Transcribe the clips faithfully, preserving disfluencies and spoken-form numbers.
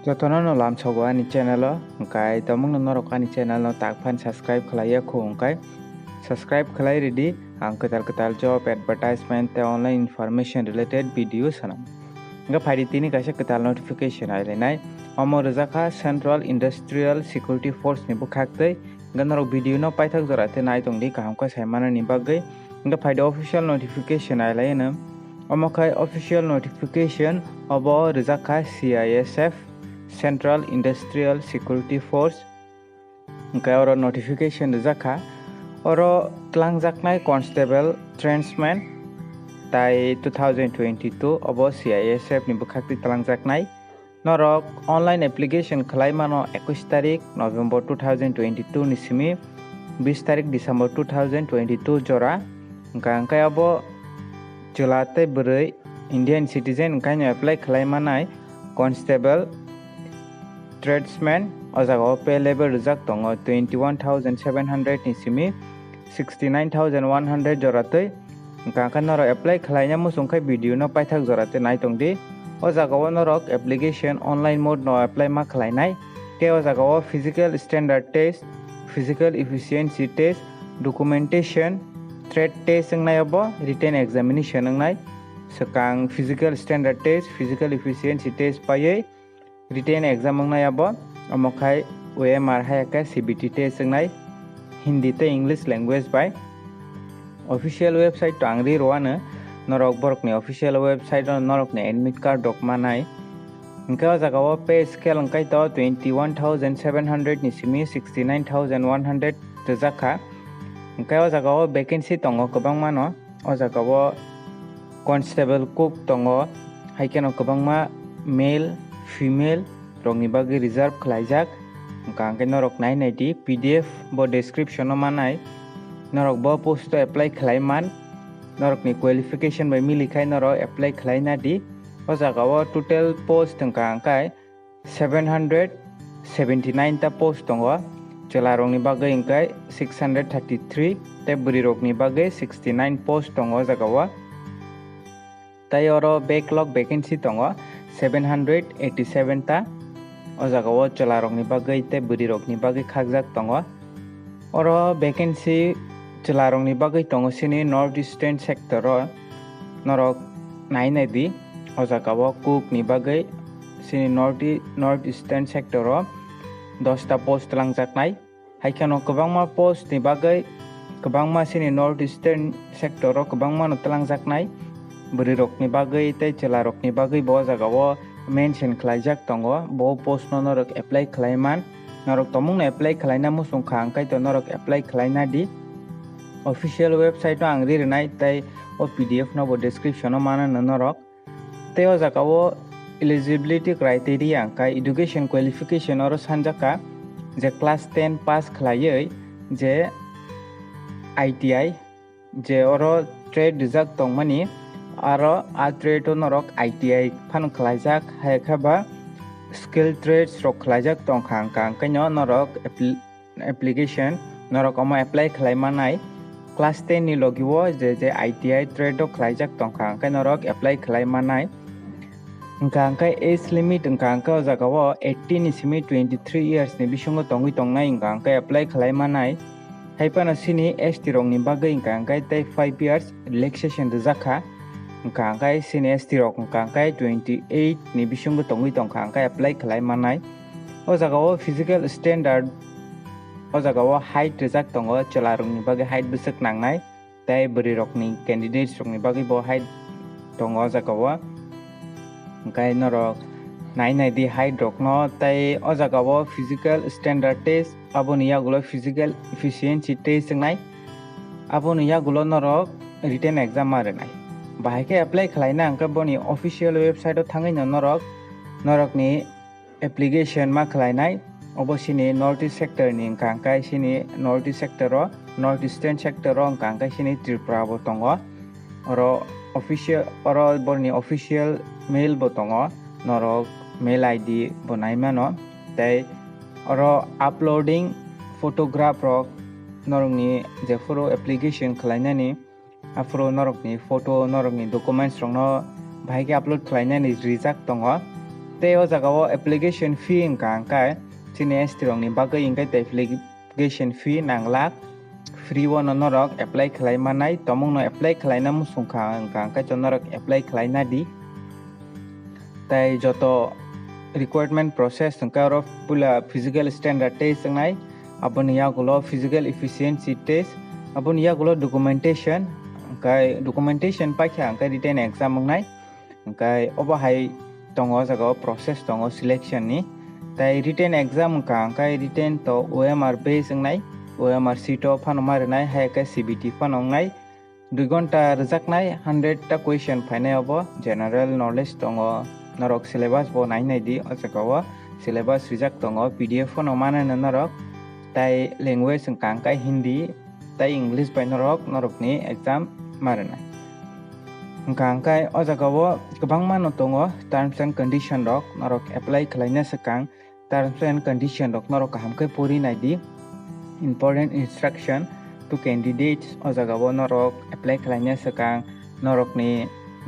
Jotono no lamsogo ani channel o, hwnkhe tamungno norok ani channel no tak phan subscribe khlaiya khu hwnkhe subscribe khlai ridi, ang kwtal kwtal job advertisement tei online information related video sanam. Hwnkhe phaidi tini kaisa kwtal notification ailainai, omo rwjakha Central Industrial Security Force ni bwkhaktwi, hwnkhe norok video no paithak jora tei naitongdi kaham khe saimanani bagwi, hwnkhe phaidi official notification ailaino. Omo khai official notification obo rwjak kha C I S F, Central Industrial Security Force, hwnkhe oro notification rwjak kha. Oro twlangjaknai constable, tradesman tai two thousand twenty-two obo C I S F ni bwkhaktwi twlangjaknai. Norok online application khlai mano ekush tarik November two thousand twenty-two ni simi bis tarik December two thousand twenty-two jora. Hwnkha hwnkhe abo chwla tei bwrwi Indian citizen hwnkhaino apply khlai manai constable, tradesman o jaga o pay level rwjak tongo twenty one thousand seven hundred ni simi sixty nine thousand one hundred jora twi. Hwnkha khe norok apply khlaina muchung khe video no paithak jora tei naitongdi. O jaga o norok application online mode no apply ma khlainai. Tei o jaga o physical standard test, physical efficiency test, documentation, trade test wngnai obo written examination wngnai. Swkang physical standard test, physical efficiency test paiwi written exam wngnai abo, omo khai O M R hai khe C B T test wngnai Hindi tei English language bai. Official website to ang ri rwano, norok borokni official website o norokni admit card rok manai. Hwnkhe o jaga o pay scale wngkha to twenty one thousand seven hundred ni simi sixty nine thousand one hundred rwjak kha. Hwnkhe o jaga o vacancy tongo kwbangma no. O jaga o constable cook tongo, hai kheno kwbangma male, female rokni bagwi reserve khlaijak. Hwnkha hwnkhe norok nai nai di, P D F bo description o manai. Norok bo post o apply khlai man, norokni qualification bai mili khai norok apply khlai na di. O jaga o total post hwnkha hwnkhe seven hundred seventy nine ta post tongo. Chwla rokni bagwi hwnkhe six hundred thirty three tei bwrwi rokni bagwi sixty nine post tongo o jaga o. Tei oro backlog vacancy tongo seven hundred eighty seven ta. O jaga o chwla rokni bagwi tei bwrwi rokni bagwi khakjak tongo. Oro vacancy chwla rokni bagwi tongo sini North Eastern sector o. Norok nai nai di, o jaga o cook ni bagwi sini North E-, North Eastern sector o dos ta post twlangjaknai. Hai kheno kwbangma post ni bagwi kwbangma sini North Eastern sector o kwbangma no twlangjaknai. Bwrwi rokni bagwi tei chwla rokni bagwi bo o jaga o mention khlaijak tongo. Bo post no norok apply khlai man. Norok tomung no apply khlaina muchung kha, hwnkhe to norok apply khlaina di. Official website no ang ri rwnai tei o P D F no bo description o mano no norok. Tei o jaga o eligibility criteria hwnkhe education qualification oro sanjak kha je class ten pass khlaiwi je I T I je oro trade rijak tongmani, aro a trade o norok I T I phano khlaijak, hai khe ba skill trades rok khlaijak tongkha, hwnkha hwnkhe no norok appli-, application norok omo apply khlai manai. Class ten ni logi o je je I T I trade o khlaijak tongkha, hwnkhe norok apply khlai manai. Hwnkha hwnkhe age limit hwnkha hwnkhe o jaga o eighteen ni simi twenty three years ni bisingo tongwi tongnai hwnkha hwnkhe apply khlai manai. Hai phano sini S T rokni bagwi hwnkha hwnkhe tei five years relaxation rijak kha. Hwnkha hwnkhe sini S T rok hwnkha hwnkhe twenty eight ni bisingo tongwi tongkha hwnkhe apply khlai manai. O jaga o physical standard, o jaga o height rijak tongo, chwla rokni bagwi height bwswk nangnai. Tei bwrwi rokni candidates rokni bagwi bo height tongo o jaga o. Hwnkhe norok nai nai di height rokno, tei o jaga o physical standard test, aboni yagulo physical efficiency test wngnai, aboni yagulo norok written exam ma rwnai. Bahai khe apply khlaina hwnkhe boni official website o thangwi no norok norokni application ma khlainai. Obo sini North East sector ni hwnkha hwnkhe sini North East sector o, North Eastern sector o hwnkha hwnkhe sini Tripura bo tongo. Oro official, oro boroni official mail bo tongo, norok mail I D bo nai mano. Tei oro uploading photograph rok, norokni jephuru application khlainani, aphuru norokni photo, norokni documents rokno bahai khe upload khlainani rijak tongo. Tei o jaga o application fee wngkha hwnkhe chini S T rokni bagwi hwnkhe tei application fee nang lak. Free o no norok apply khlai mannai, tomung no apply khlaina muchung kha wngkha hwnkhe to norok apply khlai na di. Tei joto requirement process hwnkhe oro puila physical standard test wngnai, aboni yagulo physical efficiency test, aboni yagulo documentation, hwnkhe documentation paikha hwnkhe written exam wngnai. Hwnkhe obo hai tongo o jaga o process tongo selection ni. Tei written exam wngkha hwnkhe written to O M R base wngnai, O M R sheet o phano ma rwnai, hai khe C B T phano wngnai. Dui gonta rwjaknai, hundred ta question phainai obo, general knowledge tongo, norok syllabus bo nai nai di, o jaga o syllabus rijak tongo, P D F phano manai no norok, tei language wngkha hwnkhe Hindi, tei English bai norok, norokni exam ma rwnai. Hwnkha hwnkhe o jaga o kwbangma no tongo terms and condition rok, norok apply khlaina swkang terms and condition rok norok kaham khe pori nai di. Important instruction to candidates, o jaga o norok apply khlaina swkang norokni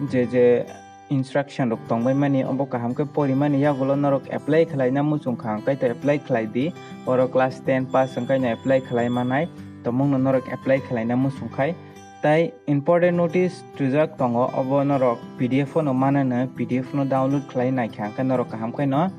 je je instruction rok tongbai mani obo kaham khe pori mani, yagulo norok apply khlaina muchung kha hwnkhe to apply khlai di. Oro class ten pass wngkhe no apply khlai manai, tomung no norok apply khlaina muchung khai. Tai important notice twijak tongo, obo norok P D F no manano, P D F no download khlai naikha hwnkhe norok kaham khe no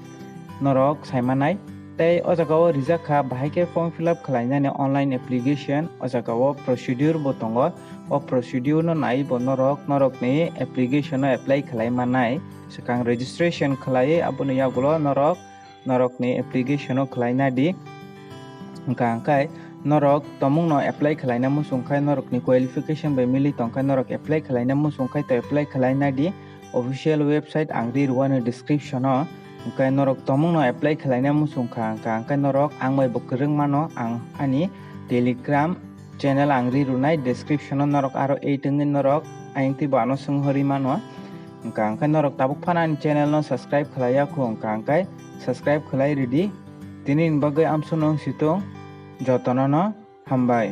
norok sai manai. Tei o jaga o rijak kha bahai khe form fill up khlainani online application, o jaga o procedure bo tongo. O procedure no nai bo norok, norokni application no apply khlai mannai. Swkang registration khlai, aboni yagulo norok, norokni application no khlai na di. Hwnkha hwnkhe norok tomung no apply khlaina muchung khai, norokni qualification bai mili tong khai, norok apply khlaina muchung khai to apply khlai na di. Official website ang ri rwani description o. Hwnkhe norok tomung no apply khlaina muchung kha, hwnkha hwnkhe norok ang bai bo kwrwng mano, ang ani Telegram channel ang ri rwnai description o, norok aro add wngwi norok ayang twi bo ano swnghorwi mano. Hwnkha hwnkhe norok tabuk phano ani channel no subscribe khlai ya kho, hwnkha hwnkhe subscribe khlai ridi. Tini ni bagwi amsuk no wng si tong, jotono no hambai.